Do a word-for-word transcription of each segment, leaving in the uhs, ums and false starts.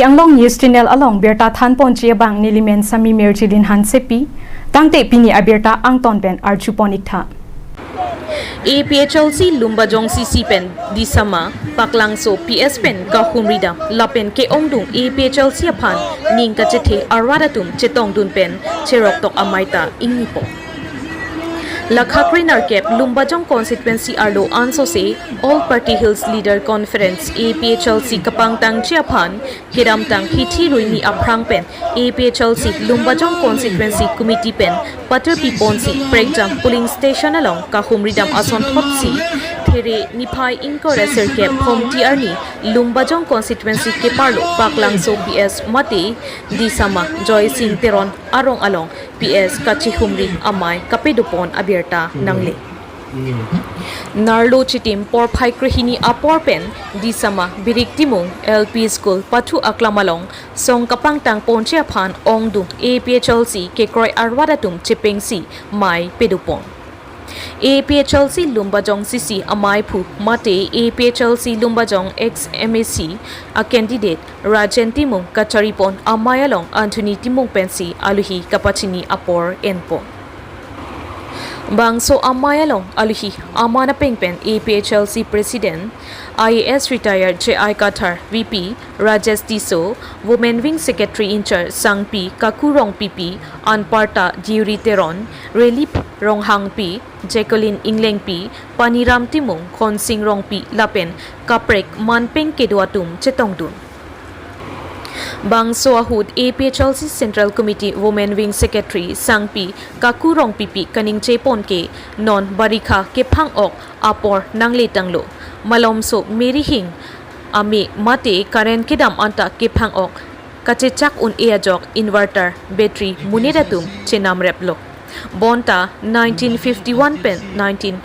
Anglong News Channel along birta thanponji abang nelimen Sami Mirjilin Hansepi, tangte pini abirta angton pen arjupon iktha. A P H L C Lumbajong C C pen Disama, Paklangso P S pen kahumridam lapen ke-ongdung A P H L C aphan ning kachethe arat atum chetongdun pen cheroktok amei ta ingnipo. Lakha krenerkep Lumbajong constituency arlo ansose All Party Hills Leader Conference A P H L C kapangtangji aphan kedamtang hithi ruini aphrang pen A P H L C Lumbajong constituency committee pen paterpiponsi prekjam polling station along kahumridam asonthotsi There niphai ingkoi ra sirkep Khomti arni Lumbajong constituency keparlo Paklangso P S mate Disama Joysing Teron arong along P S kachihumri amei kapadopon abirta nangle. Nerlo chitim porphai krehini apor pen Disama Birik Timung L P School pathu aklam along song kapangtangponji aphan ongdung A P H L C kekroi arat atum chepengsi mei padopon. A P H L C Lumbajong C C ameiphu mate A P H L C Lumbajong ex M A C a candidate Rajen Timung kacharipon amei along Anthony Timung pensi aluhi kapachini apor enpo. Bangso amei along aluhi aman apeng pen A P H L C President I A S retired J I Kathar, V P Rajesh Tisso, Women Wing Secretary in-charge Sangpi Kaku Rongpipi, anparta Deuri Teron, Relief Ronghangpi, Jacqueline Englengpi, Paniram Timung, Khonsing Rongpi lapen kaprek manpeng kedo atum chetongdun. Bangso ahut A P H L C Central Committee Women Wing Secretary Sangpi Kaku Rongpipi kaningjepon ke non barikha kephang-ok apor nangletanglo. Malomso merihing ame mate current kedam anta kephang-ok kachechak un-e ajok inverter, battery monit atum chenamreplo. Bonta nineteen fifty-one pen nineteen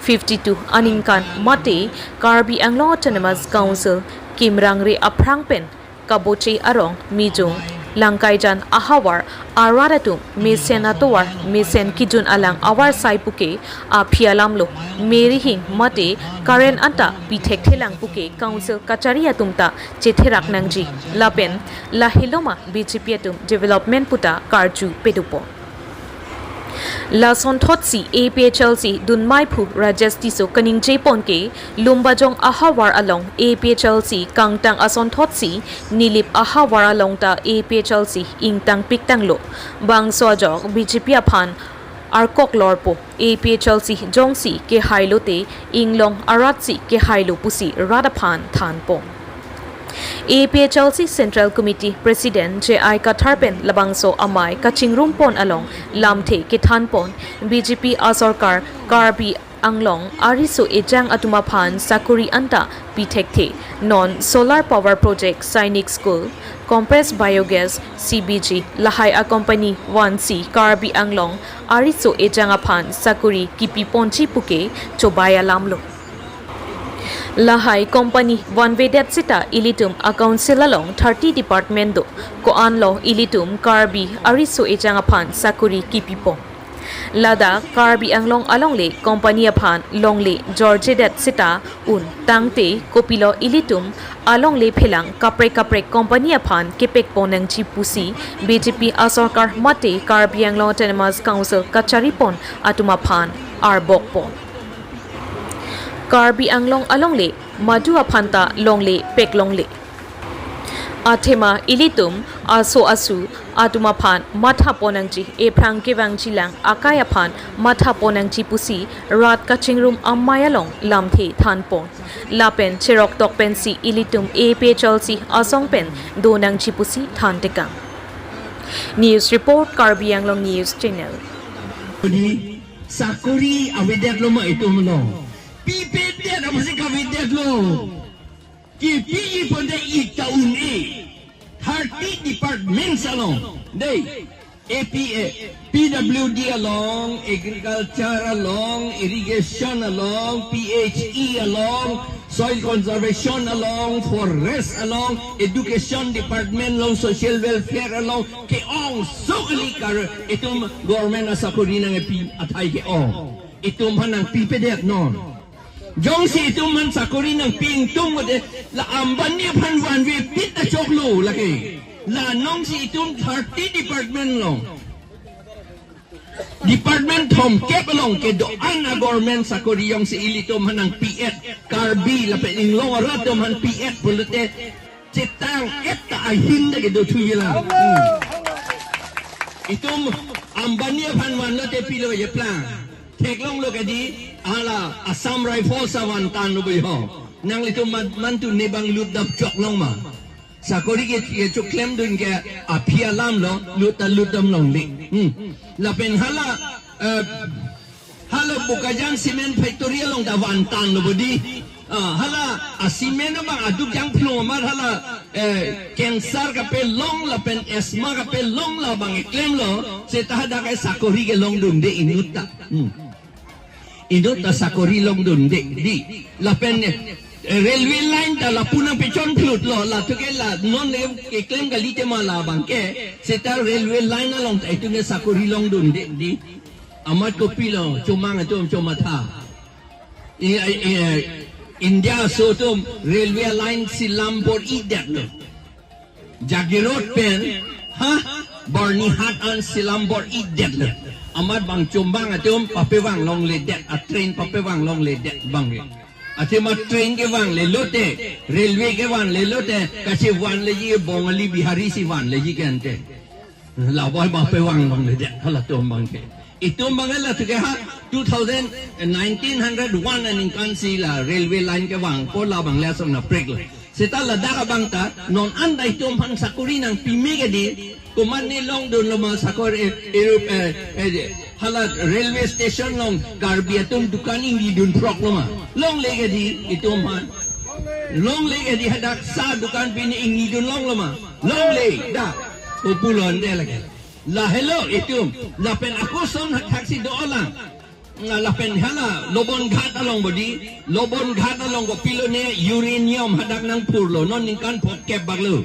fifty-two aningkan mate Karbi Anglong Autonomous Council kimrangre aphrang pen kaboche arong, Mijung, Langkaijan ahavar arat atum mesen atovar, mesen kijun alang avarsai puke aphi alamlo merihing mate current anta pithekthe lang puke council kachari atum ta chetherak nangji lapen lahelo ma B J P atum development puta karju padopon. Lasonthotsi A P H L C dunmeiphu Rajesh Tisso kaningjepon ke Lumbajong ahavar along A P H L C kangtang asonthotsi Nilip ahavar along ta A P H L C ingtangpiktanglo. Bangso ajok B J P aphan arkok lorpo, A P H L C jongsi kehailo te inglong aratsi kehailo pusi rat aphan thanpon. A P H L C Central Committee President J I Kathar pen labangso amei kachingrumpon along lamthe kethanpon, B J P asorkar Karbi Anglong ariso ejang atum aphan sakori anta pithekthe, non solar power project, Sainik School, compressed biogas, C B G, lahai a company vansi Karbi Anglong ariso ejang aphan sakori kipiponji puke chobai alamlo. Lahai company vanvedet seta ilitum a council along thirty department do, ko-anlo ilitum Karbi ariso ejang aphan sakori kipipon? Ladak Karbi Anglong alongle company aphan longle jorjedet seta un, tangte kopilo ilitum alongle phelang kaprek kaprek company aphan kepekpon nangji pusi B J P asorkar mate Karbi Anglong Autonomous Council kacharipon atum aphan arbokpon. Karbi Anglong alongle madu aphan ta longle peklongle. Athema ilitum aso asu atum aphan mathapon nangji, ephrang kevangjilang akai aphan mathapon nangji pusi rat kachingrum amei along lamthe thanpon. Lapen cheroktok pensi ilitum A P H L C asong pen do nangji pusi thantekang. News report, Karbi Anglong News Channel. Sakori avedetlo ma itum lo. Pipedet apotsi kavedetlo. Kipiji ponte ik ta un-e. Thirty departments along. Dei. A P A, P W D along, agriculture along, irrigation along, P H E along, soil conservation along, forest along, education department along, social welfare along, ke-ong so kali kar itum government asakori nangkepi athai ke-ong. Itum aphan nangpipedet non. Jongsi itum aphan sakori nangpi ingtung mate, la Ambani aphan vanve pit ta choklo lake. La nongsi itum thirty department along, department thomkep along kedo-an a-government sakori jongsi ilitum aphan nangpi-et, Karbi lapen inglong arat atum aphan pi-et pulote, chetang-et ta ahin ta kedo thuji lang. Hmm. Itum Ambani aphan vanlote pilo jeplang. Theklonglo kedi, hala Assam Rifles avan tan lo bo ho. Nanglitum man, mantu ne bang lut dap chok long ma. Sakori ke, ke choklemdun ke aphi alam lo, lut ta lut dam longle. Hmm. Lapen hala, eh, hala Bokajan Cement Factory along ta van tan lo bo di. Ah, hala a-cement abang aduk jangphlong amat hala, eh, cancer kapelong lapen asthma kapelong labang keklemlo, seta hadak ke sakori kelongdunde inut ta. Hmm. Inut ta sakori longdunde, di. Lapen, eh, railway line ta lapu nangpechonphlutlo, latum ke la non le keklem kali tema labang ke, seta railway line along ta itum ke sakori longdunde, di. Amat kopilo, chomang atum chomatha. I, i, i, India aso atum railway line si lam bor-idetlo. Jagiroad pen, ha? Byrnihat an si lam bor-idetlo. Amat bang chombang atum papevang longledet, a-train papevang longledet abang ke. Athema train kevangle lote, railway kevangle lote, kachevanleji Bongali Bihari si vanleji ke ante. Laboi bang pevang longledet halatum abang ke. Itum abang latum ke ha two thousand, nineteen hundred one aningkan si la railway line kevangpo, labang le asong napreklo. Seta ladak abang ta non anta itum aphan sakori nangpi me kedi, komatne longdunlo ma sakori, eh, eh, eh, eh, hala railway station along Karbi atum dukan ingnidun phroklo ma. Longle kedi itum aphan. Longle kedi hadak sa dukan pine ingnidun longlo ma. Longle, da. Kopulonde lake. Lahelo itum. Lapen ako ason thaksi do-olang. Nga lapen hala Lobon Ghat along bo di. Lobon Ghat along kopilone uranium hadak nangphurlo. Non ningkan phongkep baklo.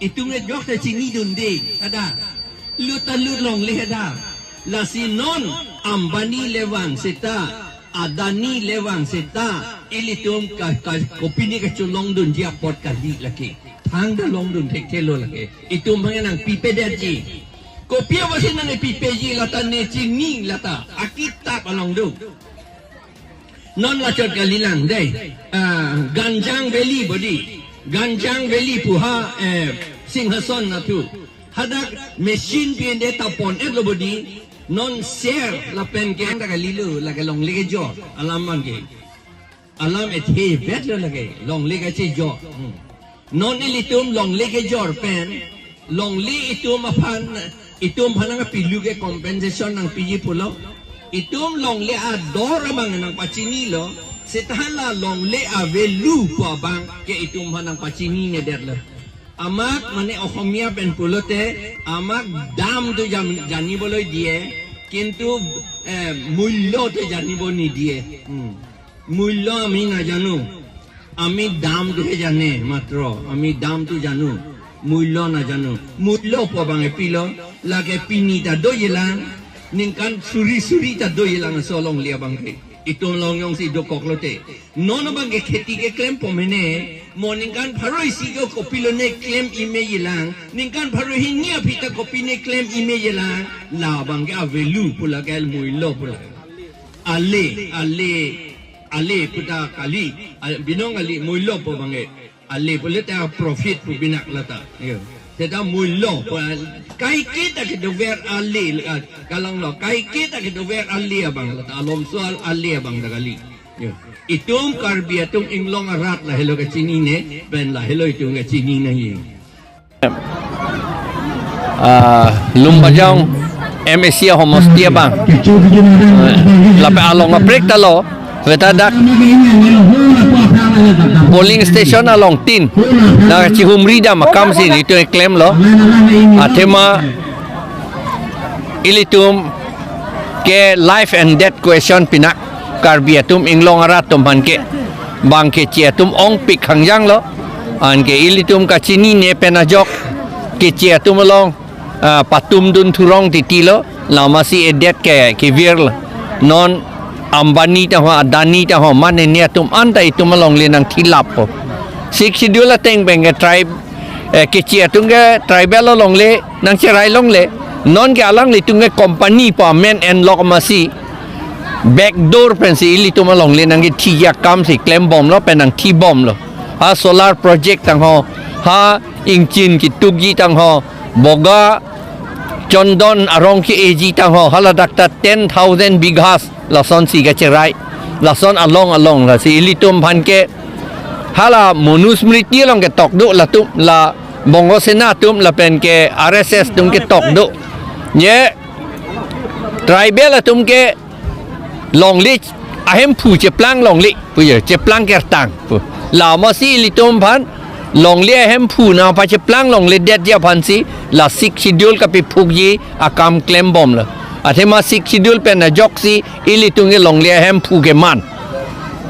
Itum ke jokta chinidunde. Hadak. Lut ta lut longle hadak. Lasi non Ambani le vang seta, Adani le vang seta, ilitum ka, ka, kopine kacholongdunji apot kali lake. Thangta longdun thekthelo lake. Itum abang nangpipedetji. Kopi apotsi nangpipeji lata ne chini lata. Akitap along do. Non lachot kalilang dei. Ah, Ganjang Valley bo di. Ganjang Valley pu ha, eh, Singhason atu. Hadak machine pi ende tapon-etlo bo di. Non ser lapen ke anta kalilo, lake longle kejor. Alam abang ke. Alam ethe vetlo lake, longle kachejor. Hmm. Non ilitum longle kejor pen, longle itum aphan, itum aphan nangpilu ke compensation nangpiji pulo. Itum longle ador abang nangpachinilo, seta hala longle a-value pu abang ke itum aphan nangpachininedetlo. Amak mane Ohomia pen pulote, amak দামটো জান-, জানিবলৈ দিয়ে, কিন্তু, eh, মূল্যটো জানিব নিদিয়ে। Hmm. মূল্য আমি নাজানো। আমি দামটোহে জানে মাত্ৰ। আমি দামটো জানো, মূল্য নাজানো। মূল্য pu abang epilo, lake pini ta dojilang, ningkan suri suri ta dojilang aso longle abang ke. Itum along jongsi dokoklote. Non abang ke kheti keklem pom hene, mo ningkan pharo isi ke kopilone klem imejilang, ningkan pharo hini aphi ta kopine klem imejilang, labang ke a-value pu lake, mùল্য pu lake. Ale, ale, ale puta kali, a, binong kali, mùল্য pu abang ke. Ale pulote a-profit pu binak lata. Yo. Seta mùল্য pu, kaike ta kedover ale, a, kalanglo, kaike ta kedover ale abang lata. Alomso ale abang ta kali. Yo. Itum Karbi atum inglong arat lahelo kachinine, pen lahelo itum kachinine ye. Ah, Lumbajong M A C ahomosti abang. Eh, lapen along aprek ta lo, veta dak polling station along tin. Nangchihumri dam akam si nelitum klemlo. Athema ilitum ke life and death question pinak Karbi atum inglong arat atum aphan ke bang keche atum ongpik hangjanglo. Anke ilitum kachinine pen ajok keche atum along, ah, patumdun thurong titilo, lamasi edet ke kevirlo. Non Ambani ta ho, Adani ta ho, mane ne atum anta itum alongle nangthilappo. Sixth Schedule ateng pen ke tribe, eh, Keche atum ke tribal alongle nangcherai longle. Non ke alanglitum ke company pu amen enlok masi backdoor pensi ilitum alongle nangkethi akam si klembomlo pen nangthibomlo. Ha solar project tang ho, ha ingchin ketukji tang ho, boga chondon arong ke-eji tang ho, haladak ta ten thousand bighas lasonsi kacherai. Lason along along lasi ilitum aphan ke hala Manusmriti along ketok do latum, la Bongo Sena atum lapen ke R S S atum ketok do. Ye tribal atum ke longle ahemphu cheplang longle pu ye, cheplang kertang pu. La masi ilitum aphan longle ahemphu nangpacheplang longledetji aphansi la Sixth Schedule kapephukji akam klembomlo. Athema Sixth Schedule pen ajoksi ilitum ke longle ahemphu keman.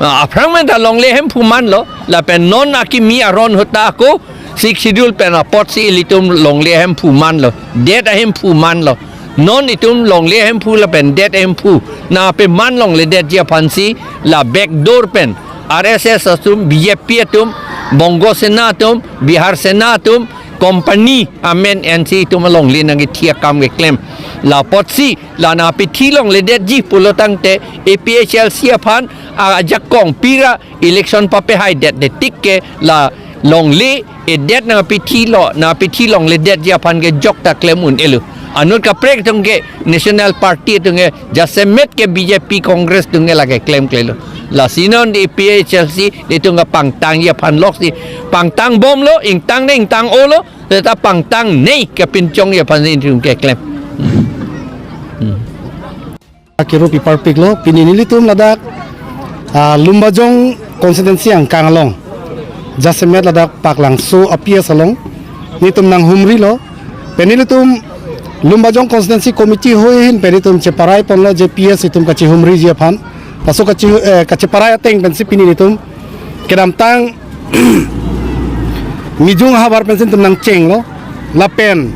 Ah, aphrang pen ta longle ahemphu manlo, lapen non akimi aron ahut ta ako Sixth Schedule pen apotsi ilitum longle ahemphu manlo, det ahemphu manlo. Non itum longle ahemphu lapen det ahemphu nangpeman longledetji aphansi la backdoor pen R S S atum, B J P atum, Bongo Sena atum, Bihar Sena atum, company amen ensi itum alongle nangkethi akam keklem. La apotsi la nangpethi longledetji pulo tangte A P H L C aphan ajakong pira election papehaidet de tik ke la longle edet nangpethilo, nangpethi longledetji aphan ke jokta klem un-elo. Anut kaprek atum ke National Party atum ke jasemet ke B J P Congress atum ke lake klemklelo. Lasi non A P H L C atum ke pangtangji aphan loksi pangtangbomlo, ingtang ne ingtang-olo, seta pangtang ne kepinchongji aphan si itum keklem. Hmm. Hmm. Akiru piparpiklo, pini nelitum ladak, ah, Lumbajong constituency angkang along, jasemet ladak Paklangso a-P S along nelitum nanghumrilo. Pen nelitum Lumbajong constituency committee ahoi ahin pen nelitum cheparai ponlo je P S itum kachihumriji aphan. Laso kachi, eh, kacheparai ateng pensi pini nelitum kedamtang Mijung ahavar pensi nelitum nangchenglo. Lapen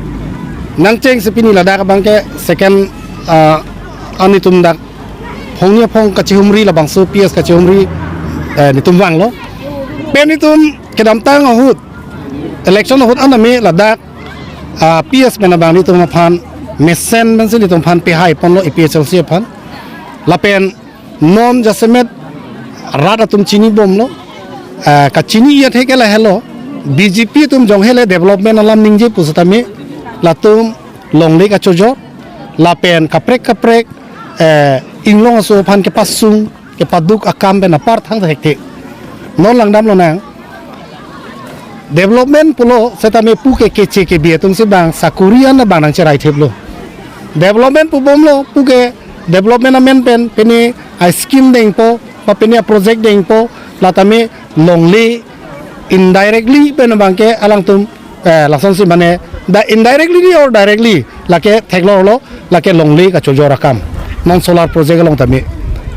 nangchengsi pini ladak abang ke second, ah, an nelitum dak phongni aphong kachihumri labangso P S kachihumri, eh, nelitum vanglo. Pen nelitum kedamtang ahut, election ahut aname ladak, ah, P S pen abang nelitum aphan mesen pensi nelitum aphan pehai ponlo A P H L C aphan. Lapen non jasemet rat atum chinibomlo. Ah, kachini iyat he ke lahelo. B J P atum jong hele development alam ningje pusitame latum longle kachojor lapen kaprek kaprek, eh, inglong aso aphan kepasung kepaduk akam pen apar thang thekthe. Non langdam lonang. Development pulo setame pu ke Keche Kebi atumsi bang sakuri an abang nangcherai thiplo. Development pubomlo, pu ke development amen pen pini a-scheme dengpo, pa pini a-project dengpo, latame longle indirectly pen abang ke alangtum, eh, lasonsi mane, da indirectly or directly lake theklonglo, lake longle kachojor akam. Non solar project along tame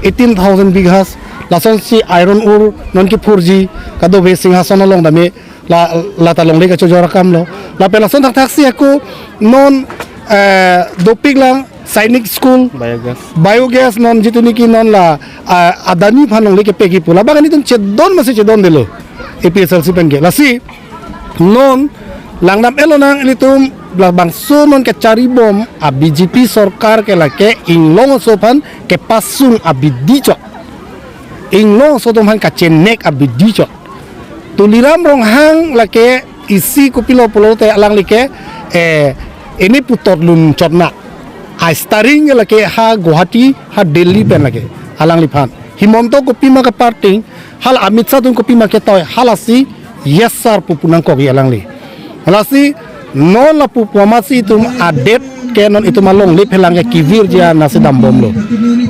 eighteen thousand bighas, lasonsi iron ore non kephurji, kadokave Singhason along tame la, lata longle kachojor akamlo. Lapen lason thakthaksi ako non, eh, dopiklang Sainik School, biogas, biogas non jitu niki non la, ah, Adani aphan longle kepekji pu. Labang nelitum chedon masi chedondelo A P H L C pen ke. Lasi non langdam-et lonang ilitum labangso non kacharibom a-B J P sorkar ke lake inglong aso aphan kepasung abidi chot. Inglong aso atum aphan kachenek abidi chot. Tuliram Ronghang lake isi kopilo pulote alangli ke, eh, ini putot lun chotna. A-steering lake ha Guwahati, ha Delhi pen lake alangliphan. Himanta kopima kaparting, hala Amit Shah atum kopima ketoi, halasi yes sir pu pu nangkokji alangli. Lasi non lapu pu amatsi itum adet ke non itum alongle phelang ke kevirji an nasi dambomlo.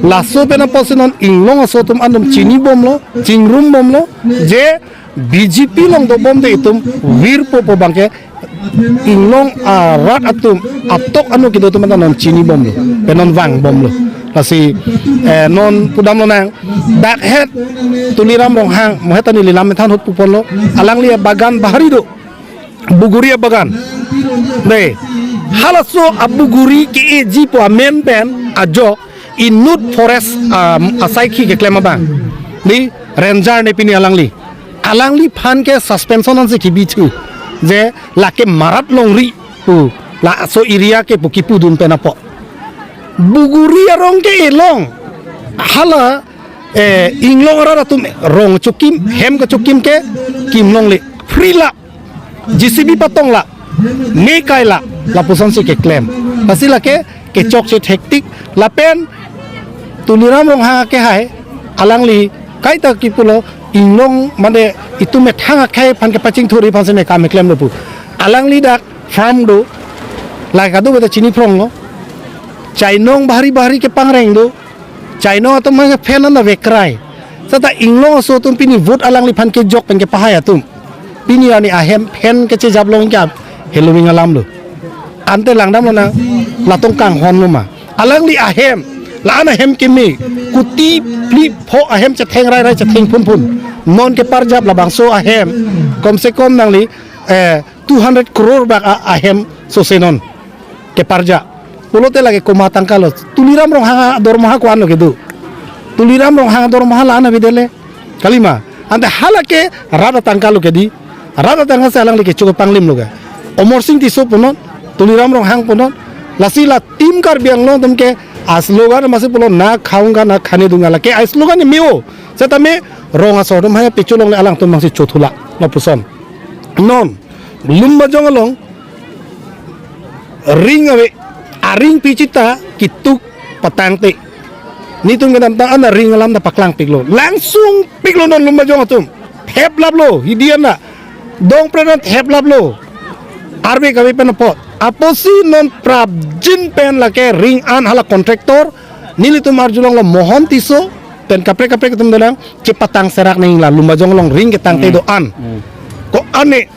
Laso pen apotsi non inglong aso atum an nelitum chinibomlo, chingrumbomlo, je B J P along dobom te itum virpo pu abang ke inglong arat atum atok anu kedo atum anta non chinibomlo, pen non vangbomlo. Lasi, eh, non pudam lonang, dak het Tuliram Ronghang, mo het ta neli lam methan ahut puponlo, alangli abagan bahari do, buguri abagan. Dei, halaso abuguri ke-eji pu amen pen ajo, Inut forest, um, asaikhi keklem abang, ni ranger ne pini alangli. Alangliphan ke suspension ansi kebithu, je lake marat longri pu, laso area ke pu kipudun pen apot. Buguri arong ke elong. Hala, eh, inglong arat atum rong chokim, hem kechokim ke kimlongle. Free lap, J C B patong lap, me kai lap, lapusonsi keklem. Lasi lake kechokche thektik, lapen Tuliram Ronghang akehai, alangli kaita kipulo, inglong mane itum methang akhei aphan kepachingthurji aphansi ne kam keklemlo pu. Alangli dak farm do, lake kadokave ta chini phronglo. Chainong bahari bahari kepangreng do. Chainong atum aphan ke fan an avekrai. Seta inglong aso atum pini vote alangliphan kejok pen kepahai atum, pini arni ahem fan kechejap long ke heloving alam lo. Ante langdamlonang, latum kanghonlo ma? Alangli ahem, la-an ahem keme, kuti phli pho ahem chetheng rai rai chetheng phun phun. Non keparjap labangso ahem, kom se kom nangli, eh, two hundred crore bak a-, ahem sose non keparja. Pulote lake komat tangka lo? Tuliram Ronghang adormaha ko-an lo kedo? Tuliram Ronghang adormaha la-an avedetlo. Kalima. Ante halake rat atangka lo kedi. Rat atangka si alangli kecho kepanglim lo ke. Amarsing Tisso punon, Tuliram Ronghang punon. Lasi la Team Karbi Anglong atum ke aslogan masi pulo, "Na khaunga na khane dunga." Lake aslogan ni meo. Setame rong asor atum haya pichu longle, alangtum mangsi chothula. Lapuson. Non Lumbajong along ring ave, aring pichita kituk patangte. Netum kedamtang an aring alam ta paklangpiklo. Langsungpiklo non Lumbajong atum. Theplaplo, hidi an na. Dongpre an theplaplo. Arve kave pen apot. Apotsi non prapjin pen lake ring an hala contractor, nelitum arjulonglo Mohon Tisso, pen kaprek kaprek atum dolang, chepatang serak nangji la Lumbajong along ring ketangte Hmm. do-an. Hmm. Ko-an ne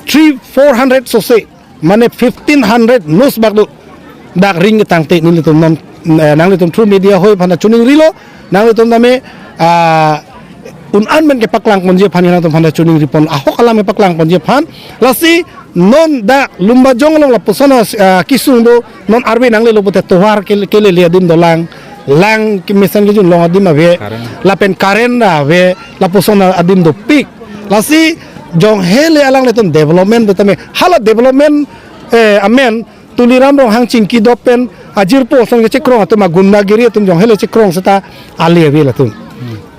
three, four hundred sose, mane fifteen hundred nos bak do. Dak ring ketangte nelitum non, eh, nanglitum through media hoi aphan ta chuning rilo, nanglitum tame, ah, un-an pen kepaklang ponji aphan, nanglitum aphan ta chuning ripon, ahok alam kepaklang ponji aphan. Lasi non dak Lumbajong along lapuson, ah, kesung do, non arve nanglelo pute tovar ke, kelele adim dolang, lang kemesen kejun long adim ave, Current. lapen current ta ave, lapuson adim dopik. Lasi jong hele alanglitum development do tame, hala development, eh, amen Tuliram Ronghang chingki dop pen ajirpo ason kechekrong atum, agundagiri atum jong hele chekrong seta ale ave latum.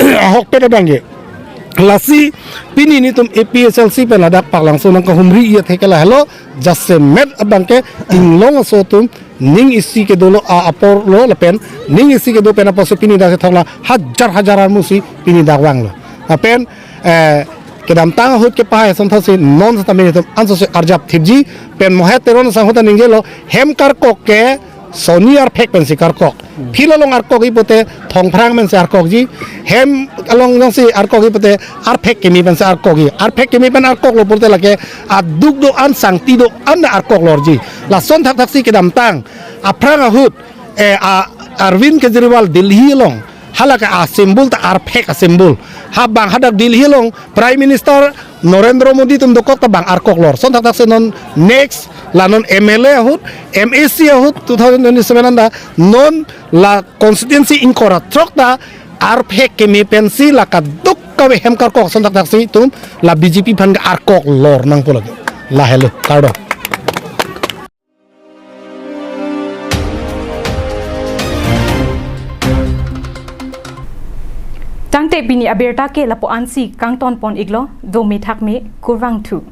Ahokpet abang ke. Lasi pini netum A P H L C pen ladak Paklangso nangkahumri-et thek ke lahelo, jasemet abang ke inglong aso atum ning isi kedolo a-apor lo lapen ning isi kedo pen apotsi pini dak kethok la hajar hajar armusi pini dak vanglo. Lapen, eh, kedamtang ahut kepahai ason thotsi non setame netum ansose arjap thipji, pen Mohit Teron asangho ta ningjelo, hem karkok ke soni arphek pensi karkok. Hmm. Field along arkokji pute thongphrang pensi arkokji, hem along jongsi arkokji pute arphek keme pensi arkokji. Arphek keme pen arkoklo pute lake aduk do-an, sangti do-an ta arkoklorji. Lason thakthaksi kedamtang aphrang ahut, eh, a, Arvind Kejriwal Delhi along, halake a-symbol ta arphek a-symbol. Ha bang hadak Delhi along Prime Minister Narendra Modi atum dokok ta bang arkoklor. Son thakthaksi non next la non M L A ahut, M A C ahut two thousand twenty-seven anta non la constituency ingkoi ra throk ta arphek keme pensi la kadokave hem karkok, son thakthaksi itum la B J P aphan ke arkoklor nangpo lake. Lahelo, kardom. Tangte pini abirta ke lapu-ansi kangton pon iklo, do methak me, kurvangthu.